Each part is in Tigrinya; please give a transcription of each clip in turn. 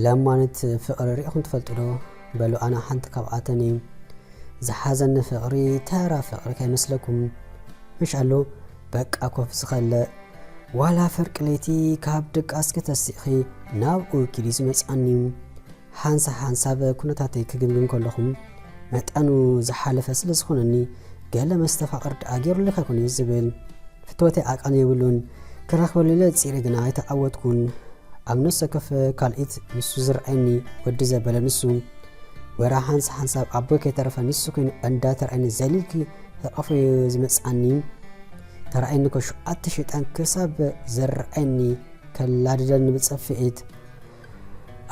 ለማነት ፍቕሪ ርኢኹም ትፈልጡ ዶ? በሉ፣ ኣነ ሓንቲ ካብኣተን እየ። ዝሓዘኒ ፍቕሪ ተራ ፍቕሪ ከይመስለኩም። ምሽ ኣሎ፣ በቃ ኮፍ ዝኸለ፣ ዋላ ፍርቂ ለይቲ ካብ ድቃስኪ ተሲእኺ ናብኡ ኪዲ ዝመጽኣኒ። ሓንሳ ሓንሳብ ኩነታተይ ክግምግም ከለኹም፣ መጠኑ ዝሓለፈ ስለ ዝኾነኒ፣ ገለ መስተፋቕር ደኣ ገይሩልካ ይኮን እዩ ዝብል። ፍትወተይ ዓቐን የብሉን። ክረኽበሉ ኢለ ጺረ ግና ኣይተዓወትኩን። ኣብ ነፍሲ ወከፍ ካልኢት ንሱ ዝረኣየኒ ወዲ ዘበለ ንሱ። ወራ ሓንሳ ሓንሳብ ኣቦይ ከይተረፈ ንሱ ኮይኑ እንዳተረኣየኒ ዘሊልኪ ሕቐፎ እዩ ዝመጽኣኒ። ተረኣየኒ እኮ ሸውዓተ ሽጣን ክሳብ ዝረኣየኒ ከላድደኒ ብጸፍዒት።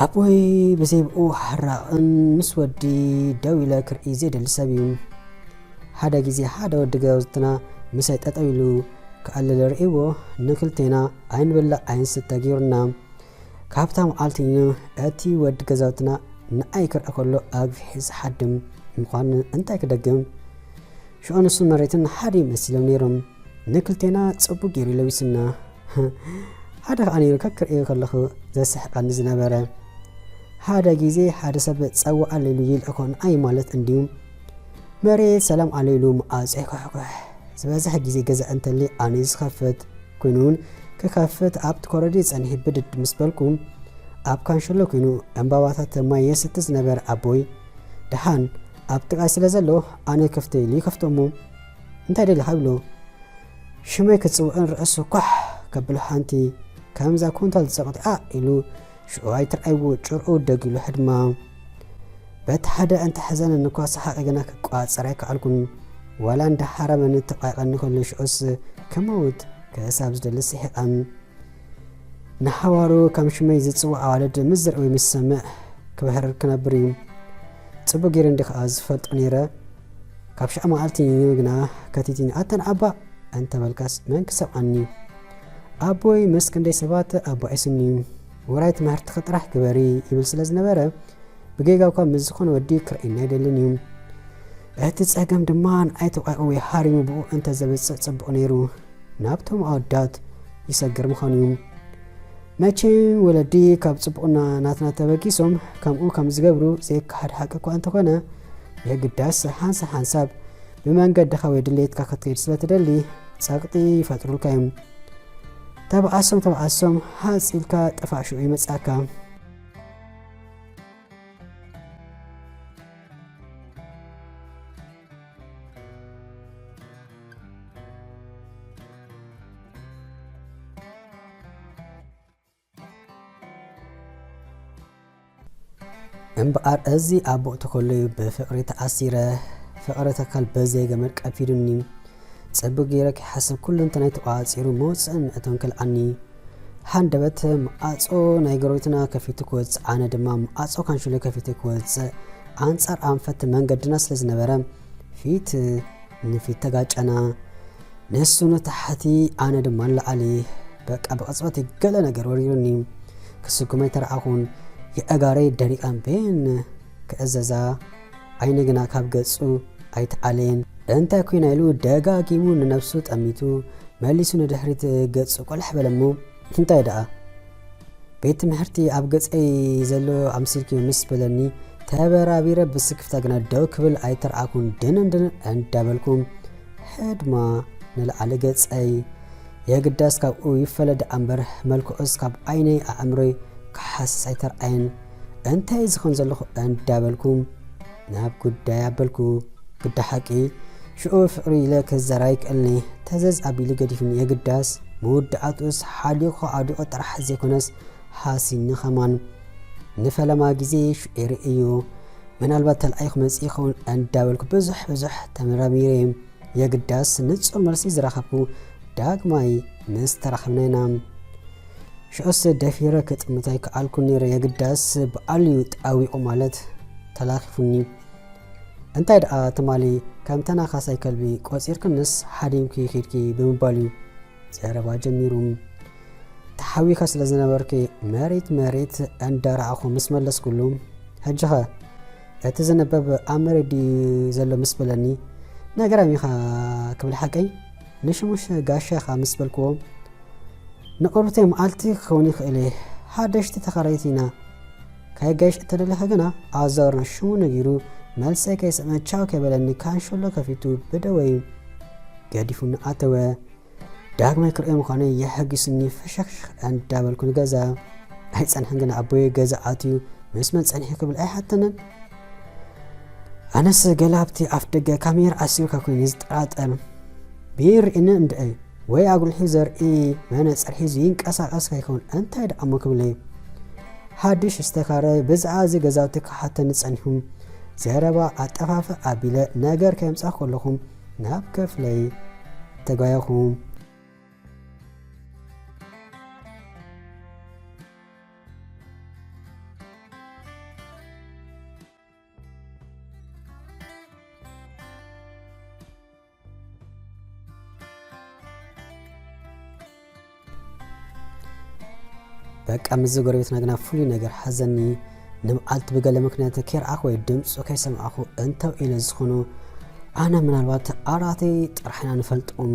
ኣቦይ ብዘይ ብኡ ሓራቕን ምስ ወዲ ደው ኢለ ክርኢ ዘይደሊ ሰብ እዩ። ሓደ ግዜ ሓደ ወዲ ገዛውትና ምሳይ ጠጠው ኢሉ ክኣልል ርእይዎ፣ ንክልቴና ኣይንብላዕ ኣይንስተ ገይሩና። ካብታ መዓልቲ እቲ ወዲ ገዛውትና ንኣይ ክርኢ ከሎ ኣግፊሑ ዝሓድም ምዃኑ እንታይ ክደግም? ሽዑ ንሱን መሬትን ሓደ መሲሎም ነይሮም። ንክልቴና ጽቡቅ ገይሩ ለቢሱና። ሓደ ከኣ ነይሩ ከክርእዮ ከለኹ ዘስሕቐኒ ዝነበረ። ሓደ ግዜ ሓደ ሰብ ጸውዓለይ ኢሉ ይልእኮ ንኣይ ማለት እንድዩ። መሬት ሰላም ኣሎ ኢሉ መዓጾ ይኩሕኩሕ። ዝበዝሕ ግዜ ገዛ እንተሊ ኣነ ዝኸፍት። ኮይኑ እውን ክኸፍት ኣብቲ ኮረዲ ጸኒሐ ብድድ ምስ በልኩ፣ ኣብ ካንሸሎ ኮይኑ ዕምባባታት ማይ የስቲ ዝነበረ ኣቦይ፣ ደሓን ኣብ ጥቓይ ስለ ዘሎ ኣነ ክፍት ኢሉ ይከፍቶ እሞ፣ እንታይ ደሊኻ ይብሎ። ሽመይ ክጽውዕን ርእሱ ኳሕ ከብሎ ሓንቲ ከምዛ ኩንታል ጸቕጢ ኣእ ኢሉ ሽዑ ኣይትርኣይዎ ጭርኡ ደጊሉ ሕድማ። በቲ ሓደ እንተሐዘነኒ እኳ ሰሓቂ ግና ክቋጸር ኣይከኣልኩን። ዋላ እንዳሓረመኒ ተቋይቐኒ ከሎ ሽዑስ ክመውት ክሳብ ዝደሊ ስሒቐ። ንሓዋሩ ከም ሽመይ ዝጽውዕ ኣዋልድ ምስ ዝርኢ ወይ ምስ ዝሰምዕ ክብሕር ክነብር እዩ። ጽቡቕ ገይረ እንዲ ከኣ ዝፈልጦ ነይረ። ካብ ሽዓ መዓልቲ ግና ከቲቲኒ፣ "ኣታ ንዓባ!" እንተበልካስ መን ክሰምዓኒ? ኣቦይ ምስ ክንደይ ሰባት ኣቦ ኣይስኒ እዩ። ውራይ ትምህርትኺ ጥራሕ ግበሪ ይብል ስለ ዝነበረ፣ ብጌጋ እኳ ምስ ዝኾነ ወዲ ክርእየኒ ኣይደልን እዩ። እቲ ጸገም ድማ ንኣይ ተቋይቑ ወይ ሃሪሙ ብኡ እንተ ዘብጽእ ጽቡቕ ነይሩ። ናብቶም ኣወዳት ይሰግር ምዃኑ እዩ። መቸም ወለዲ ካብ ጽቡቕና ናትና ተበጊሶም ከምኡ ከም ዝገብሩ ዘይከሓድ ሓቂ እኳ እንተኾነ፣ የግዳስ ሓንሳብ ሓንሳብ ብመንገድኻ ወይ ድሌትካ ክትከይድ ስለ ትደሊ ጸቕጢ ይፈጥሩልካ እዮም። ተባኣሶም ተባኣሶም ሓጽ ኢልካ ጥፋእ ሽዑ ይመጽኣካ። እምበኣር እዚ ኣቦ ተኮለዩ ብፍቕሪ ተኣሲረ፣ ፍቕሪ ተካል በዘይ ገመድ ቀፊዱኒ። ጽቡቕ ገይረ ከይሓስብ ኩሉ እንተናይ ተቋጺሩ መውጽእን መእተውን ከልኣኒ። ሃንደበት መዓጾ ናይ ጎረቤትና ከፊቱ ክወጽእ፣ ኣነ ድማ መዓጾ ካንሽሎ ከፊቱ ክወጽእ፣ ኣንጻር ኣንፈት መንገድና ስለ ዝነበረ፣ ፊት ንፊት ተጋጨና። ንሱ ንታሕቲ፣ ኣነ ድማ ንላዕሊ። በቃ ብቕጽበት ገለ ነገር ወሪሩኒ። ክስጉም ኣይተረኣኹን። የእጋረይ ደሪቐን ቤን ክእዘዛ፣ ዓይነ ግና ካብ ገጹ ኣይተኣለየን። እንታይ ኮይና ኢሉ ደጋጊሙ ንነብሱ ጠሚቱ፣ መሊሱ ንድሕሪት ገጹ ቆልሕ በለሞ። እንታይ ደኣ? ቤት ትምህርቲ ኣብ ገጸይ ዘሎ ኣምሲልኪ ምስ በለኒ፣ ተበራቢረ ብስክፍታ ግና ደው ክብል ኣይተረኣኩን። ድንን ድንን እንዳበልኩ ሕድማ ንላዕሊ ገጸይ። የግዳስ ካብኡ ይፈለ ደኣ እምበር፣ መልክዑስ ካብ ዓይነይ ኣእምሮይ ክሓስስ ኣይተርኣየን። እንታይ ዝኸውን ዘለኹ እንዳበልኩ ናብ ጉዳይ ኣበልኩ። ግዳ ሓቂ፣ ሽዑ ፍቕሪ ኢለ ክዛረብ ኣይክእልኒ። ተዘዝ ኣቢሉ ገዲፍኒ። የግዳስ መወዳእትኡስ ሓሊኹ ኣውዲቑ ጥራሕ ዘይኮነስ ሓሲኒ ኸማን። ንፈለማ ግዜ ሽዑ ርእዩ። ምናልባት ተልኣይ ክመጽእ ይኸውን እንዳበልኩ ብዙሕ ብዙሕ ተመራሚረ። የግዳስ ንጹር መልሲ ዝረኸብኩ ዳግማይ ምስ ተራኸብና ኢና። ሽዑስ ደፊረ ክጥምት ኣይከኣልኩን ነይረ። የግዳስ ብኣልዩ ጣዊቑ ማለት ተላኺፉኒ። እንታይ ደኣ ትማሊ ከም ተናኻሳይ ከልቢ ቆጺርክንስ ሓዲምኪ ኬድኪ ብምባል እዩ ዘረባ ጀሚሩ። ተሓዊኸ ስለ ዝነበርኪ መሬት መሬት እንዳረኣኹ ምስ መለስኩሉ፣ "ሕጂኸ እቲ ዝንበብ ኣብ መሬት ድዩ ዘሎ?" ምስ በለኒ፣ "ነገራም ኢኻ ክብል ሓቀይ?" ንሽሙሽ ጋሻ ኢኻ ምስ በልክዎ፣ "ንቑሩብተይ መዓልቲ ክኸውን ይኽእል እየ፣ ሓደሽቲ ተኸራይቲ ኢና፣ ከየጋይሽ እተደለኸ ግና ኣዛወርና ሽሙ ነጊሩ፣ መልሰይ ከይሰምዐ ቻው ከይበለኒ ካንሸሎ ከፊቱ ብደወይ ገዲፉኒ ኣተወ። ዳግማይ ክርእዮ ምዃኑ የሐጊሱኒ ፈሸክሸኽ እንዳበልኩ ንገዛ። ኣይጸንሐን ግና ኣቦይ ገዛ ኣትዩ ምስ መን ጸኒሑ ክብል ኣይሓተንን። ኣነስ ገለ ኣብቲ ኣፍ ደገ ካሜራ ኣሲሩካ ኮይኑ ዝጠራጠር። ብይን ርኢኒ እንድዒ ወይ ኣጉልሒ ዘርኢ መነጽር ሒዙ ይንቀሳቐስ ከይከውን እንታይ ደኣ እሞ ክብል እየ። ሓድሽ ዝተኻረ ብዛዕባ እዚ ገዛውቲ ክሓተኒ ጸኒሑ። ዘረባ ኣጠፋፍእ ኣቢለ ነገር ከየምጻኹ ከለኹ ናብ ክፍለይ ተጓየኹ። በቃ ምስዚ ጎረቤትና ግና ፍሉይ ነገር ሓዘኒ። ንመዓልቲ ብገለ ምኽንያት ከይረኣኹ ወይ ድምፁ ከይሰማዕኹ እንተው ኢለ ዝኾኑ ኣነ ምናልባት ኣራተይ ጥራሕ ኢና ንፈልጦም።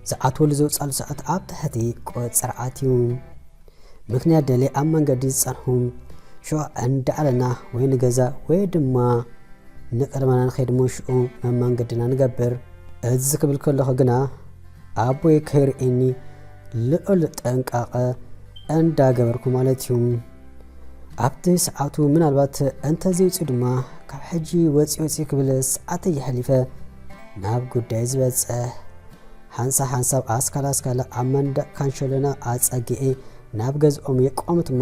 ዝኣትወሉ ዘውፃሉ ሰዓት ኣብ ትሕቲ ቆፅሪ ኣትዩ። ምኽንያት ደልየ ኣብ መንገዲ ዝጸንሑ ሽዑ እንዳኣለና ወይ ንገዛ ወይ ድማ ንቐደማና ንኸይድ እሞ ሽዑ መመንገድና ንገብር። እዚ ክብል ከለኹ ግና ኣቦይ ከይርእየኒ ልዑል ጥንቃቐ እንዳገበርኩ ማለት እዩ። ኣብቲ ሰዓቱ ምናልባት እንተዘይወፅኡ ድማ ካብ ሕጂ ወፂ ወፂ ክብል ሰዓተይ የሕሊፈ ናብ ጉዳይ ዝበፅሕ። ሓንሳብ ሓንሳብ ኣስካላ ኣስካላ ኣብ መንደቕ ካንሸሎና ኣጸጊዐ ናብ ገዝኦም የቋምት እሞ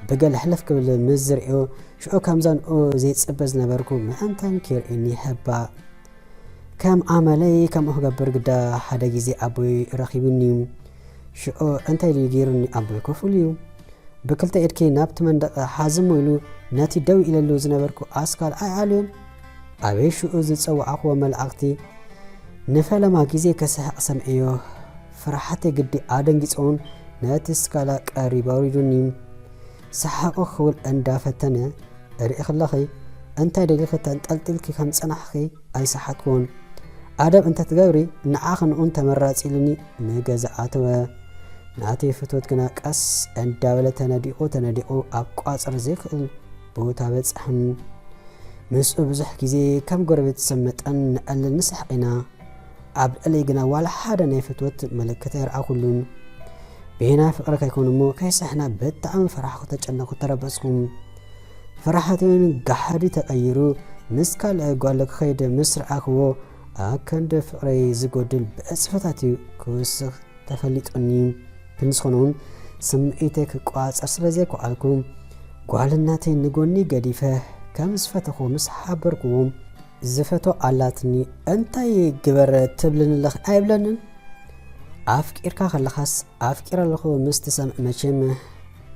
ብገለ ሕልፍ ክብል ምስ ዝርእዮ ሽዑ ከምዛ ንኡ ዘይጽበ ዝነበርኩ ምእንታን ከይርእየኒ ህባእ። ከም ኣመለይ ከምኡ ክገብር ግዳ ሓደ ግዜ ኣቦይ ረኺቡኒ እዩ። ሽዑ እንታይ ድዩ ገይሩኒ ኣቦይ ክፉል እዩ። ብክልተ ኢድኪ ናብቲ መንደቕ ሓዝሞ ኢሉ ነቲ ደው ኢለሉ ዝነበርኩ ኣስካል ኣይኣልዮን። ኣበይ ሽኡ ዝጸዋዕኽዎ መልኣኽቲ ንፈለማ ግዜ ክስሕቕ ሰምዕዮ። ፍርሓተይ ግዲ ኣደንጊጾን ነቲ ስካላ ቀሪቡ ኣውሪዱኒ። ሰሓቑ ክብል እንዳፈተነ ርኢ ከለኺ እንታይ ደሊኺ ተንጠልጢልኪ ከም ጸናሕኺ ኣይሰሓትኩን። ኣደብ እንተትገብሪ ንዓኺ ንኡን ተመራጺ ኢሉኒ ንገዛ ኣተወ። ናተይ ፍትወት ግና ቀስ እንዳበለ ተነዲቑ ተነዲቑ ኣብ ቋጽር ዘይክእል ቦታ በጽሐ። ምስኡ ብዙሕ ግዜ ከም ጎረቤት ሰብ መጠን ንዕልል ንስሕቕ ኢና። ኣብ ልዕለይ ግና ዋላ ሓደ ናይ ፍትወት ምልክት ኣይረኣኹሉን። ቤና ፍቕሪ ከይኮኑ እሞ ከይስሕና ብጣዕሚ ፈራሕኩ፣ ተጨነኹ፣ ተረበጽኩ። ፍርሓተይን ጋሓዲ ተቐይሩ ምስ ካልእ ጓል ክኸይድ ምስ ረኣኽዎ ኣከንዲ ፍቕረይ ዝጎድል ብዕጽፍታት እዩ ክውስኽ ተፈሊጡኒ። ክንዝኾነ እውን ስምዒተይ ክቋጸር ስለ ዘይከኣልኩ ጓልነተይ ንጎኒ ገዲፈ ከም ዝፈተኹ ምስ ሓበርኩዎ ዝፈቶ ኣላትኒ እንታይ ግበር ትብልኒ ኣለኺ ኣይብለንን። ኣፍቂርካ ከለኻስ ኣፍቂረ ኣለኹ ምስ ትሰምዕ መቸም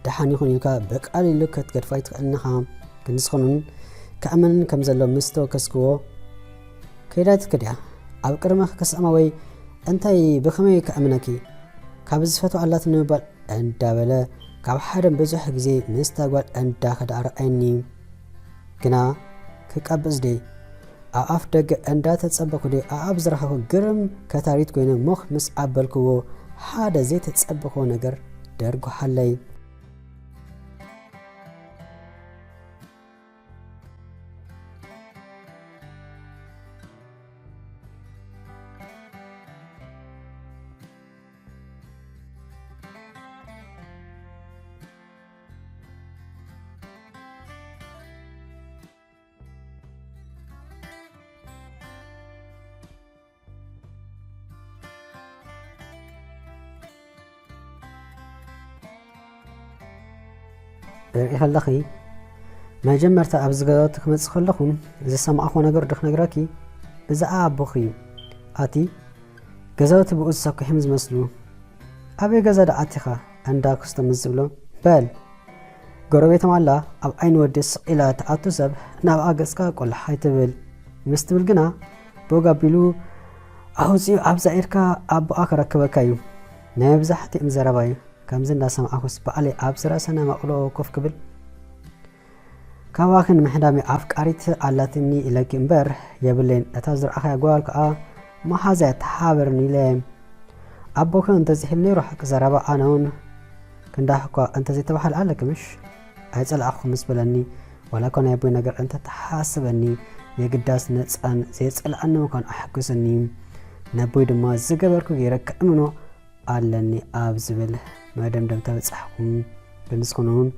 ደሓን ይኹን ኢልካ ብቐሊሉ ክትገድፎ ኣይትኽእልን ኢኻ። ክንዝኾኑን ከእመንን ከም ዘሎ ምስ ተወከስክዎ ከይዳትኪ ድያ ኣብ ቅድመኺ ክስዕማ ወይ እንታይ ብኸመይ ክእምነኪ ካብ ዝፈትዋ ኣላትኒ ንምባል እንዳበለ ካብ ሓደን ብዙሕ ግዜ ምስታ ጓል እንዳኸደ ኣርኣየኒ። ግና ክቀብጽ ደይ ኣብ ኣፍ ደገ እንዳተጸበኹ ደይ ኣኣብ ዝረኸኹ ግርም ከታሪት ኮይነ ሞኽ ምስ ኣበልክዎ ሓደ ዘይተጸበኽዎ ነገር ደርጉሓለይ። ርኢ ከለኺ መጀመርታ ኣብዚ ገዛውቲ ክመጽእ ከለኹ ዝሰማዕኹ ነገር ዶ ክነግረኪ? ብዛዕባ ኣቦኺ እዩ። ኣቲ ገዛውቲ ብኡ ዝሰኩሕም ዝመስሉ። ኣበይ ገዛ ዶ ኣቲኻ? እንዳ ክስቶ ምስ ዝብሎ፣ በል ጎረቤቶም ኣላ ኣብ ዓይኒ ወዲ ስቕ ኢላ ትኣቱ ሰብ ናብኣ ገጽካ ቆልሕ ኣይትብል ምስ ትብል ግና ብኡግ ኣቢሉ ኣውጺኡ ኣብዛ ኢድካ ኣቦኣ ክረክበካ እዩ። ናይ መብዛሕትኦም ዘረባ እዩ። ከምዚ እንዳሰማዕኩስ ባዕለይ ኣብ ዝራሰና መቕሎ ኮፍ ክብል። ካባኺ ንምሕዳሚ ኣፍቃሪት ኣላትኒ ኢለኪ እምበር የብለይን። እታ ዝረኣኻያ ጓል ከኣ መሓዛያ ተሓበርኒ ኢለ። ኣቦኺ እንተዝሕል ነይሩ ሓቂ ዘረባ ኣነ እውን ክንዳሕ እኳ እንተዘይተባህለ ኣለኪ ምሽ? ኣይጸላእኹ ምስ በለኒ፣ ዋላ እኳ ናይ ኣቦይ ነገር እንተተሓሳሰበኒ፣ የግዳስ ነጻን ዘይጸልኣኒ ምዃኑ ኣሐጉሰኒ። ነቦይ ድማ ዝገበርኩ ገይረ ከእምኖ ኣለኒ ኣብ ዝብል መደምደምታ በጻሕኹ። ግን ዝኾነ እውን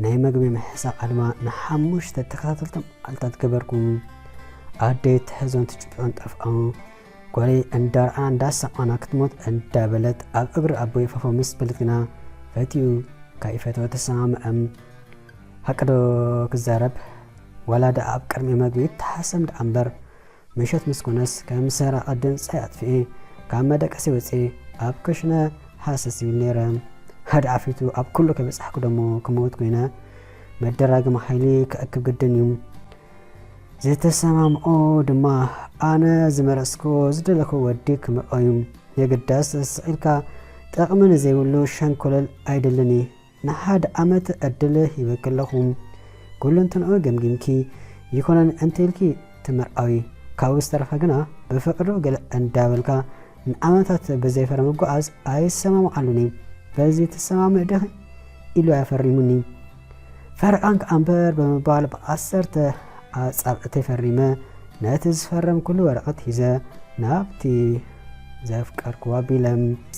ናይ መግቢ ምሕሳቕ ኣድማ ንሓሙሽተ ተኸታተልቲ መዓልታት ገበርኩ። ኣደይ ትሕዞን ትጭብጦን ጠፍኣ። ጓለይ እንዳርኣና እንዳሰማዕና ክትሞት እንዳበለት ኣብ እግሪ ኣቦይ ፈፎ ምስ በለት ግና ፈትዩ ከይፈትወ ተሰማምዐ። ሓቂ ዶ ክዛረብ፣ ዋላ ደኣ ኣብ ቅድሚ መግቢ ይተሓሰም ደኣ እምበር፣ ምሸት ምስ ኮነስ ከም ሰራቒ ድምጸይ ኣጥፊኤ ካብ መደቀሲ ወጺኤ ኣብ ክሽነ ሃሰስ ይብል ነይረ። ሓደ ዓፊቱ ኣብ ኩሉ ከይበጻሕኩ ደሞ ክመውት ኮይነ። መደራገሚ ሓይሊ ክእክብ ግድን እዩ። ዝተሰማምዖ ድማ ኣነ ዝመረጽኩ ዝደለኹ ወዲ ክምርዖ እዩ። የግዳስ ስቕ ኢልካ ጠቕሚ ንዘይብሉ ሸንኮለል ኣይደልን እየ። ንሓደ ዓመት ዕድል ሂበኪ ኣለኹ። ኩለንትንኡ ገምጊምኪ ይኾነን እንተ ኢልኪ ትምርዓዊ። ካብኡ ዝተረፈ ግና ብፍቕሪ ገለ እንዳበልካ ንዓመታት ብዘይፈረ ምጉዓዝ ኣይሰማምዓሉን እየ። በዚ ትሰማምዕ ዲኺ? ኢሉ ኣፈሪሙኒ። ፈርቓን ከኣ እምበር ብምባል ብዓሰርተ ኣጻብዕተይ ፈሪመ ነቲ ዝፈረምኩሉ ወረቐት ሒዘ ናብቲ ዘፍቀርክዋ ኣቢለ።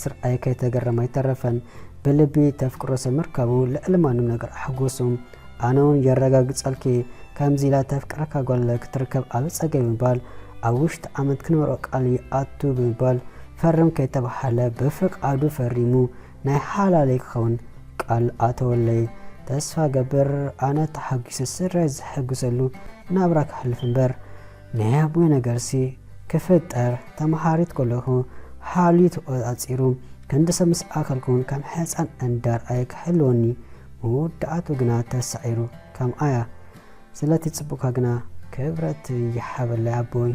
ስርዓይ ከይተገረመ ኣይተረፈን። ብልቢ ተፍቅሮ ሰብ ምርካቡ ልዕሊ ማንም ነገር ኣሕጎሱ። ኣነ እውን የረጋግጸልኪ፣ ከምዚ ኢላ ተፍቅረካ ጓል ክትርከብ ኣብ ጸገ ብምባል ኣብ ውሽጢ ዓመት ክንመርዖ ቃል ይኣቱ ብምባል ፈርም ከይተባሃለ ብፍቓዱ ፈሪሙ ናይ ሓላለይ ክኸውን ቃል ኣተወለይ። ተስፋ ገብር ኣነ ተሓጒሰ ስድራይ ዝሕጉሰሉ ናብራ ክሕልፍ እምበር ናይ ኣቦይ ነገርሲ ክፍጠር ተመሃሪት ከለኹ ሓልዩ ተቖጻጺሩ ክንዲ ሰብ ምስ ኣኸልኩ እውን ከም ሕጻን እንዳርኣየ ክሕልወኒ መወዳእቱ ግና ተሳዒሩ ከም ኣያ ስለቲ ጽቡቕካ ግና ክብረት ይሓበለይ ኣቦይ።